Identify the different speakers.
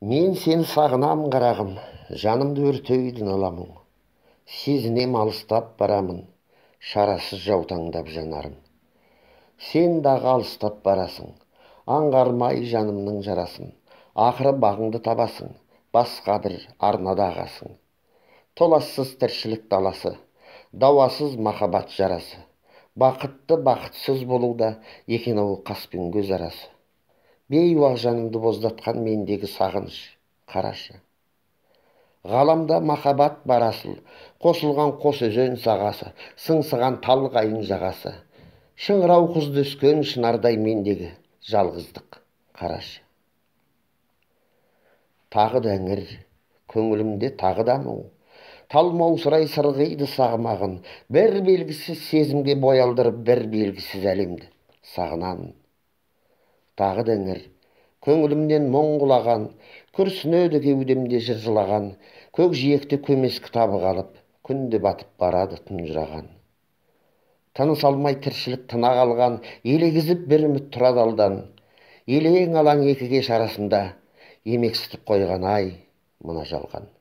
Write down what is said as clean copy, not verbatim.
Speaker 1: Мен сені сағынамын, қарағым, жанымды өртейді нала мұң. Сезінем, алыстап барамын, шарасыз жаутаңдап жанарым. Сен дағы алыстап барасың, аңғармай жанымның жарасын. Ақыры бағыңды табасың, басқа бір арнада ағасың. Толассыз тіршілік даласы, дауасыз махаббат жарасы. Бақытты бақытсыз болуда екен-ау қас пен көз арасы. Бейуақ жанымды боздатқан мендегі сағыныш, қарашы. Ғаламда махаббат бар асыл, қосылған қос өзен сағасы, сыңсыған тал қайың жағасы. Шыңырау құзды өскен шынардай мендегі жалғыздық, қарашы. Тағы да іңір, көңілімде тағы да мұң. Талмаусырай сырғиды сағымағын, бір белгісіз сезімге боялдырып бір белгісіз әлемді сағынамын. Тағы да іңір, көңілімнен мұң құлаған, күрсінеді кеудемде жыр жылаған, көк жиекте көмескі табы қалып, күн де батып барады тұнжыраған. Тыныс алмай тіршілік тына қалған, елегізіп бір үміт тұрады алдан. Елең алаң екі кеш арасында емексітіп қойған ай мына жалған.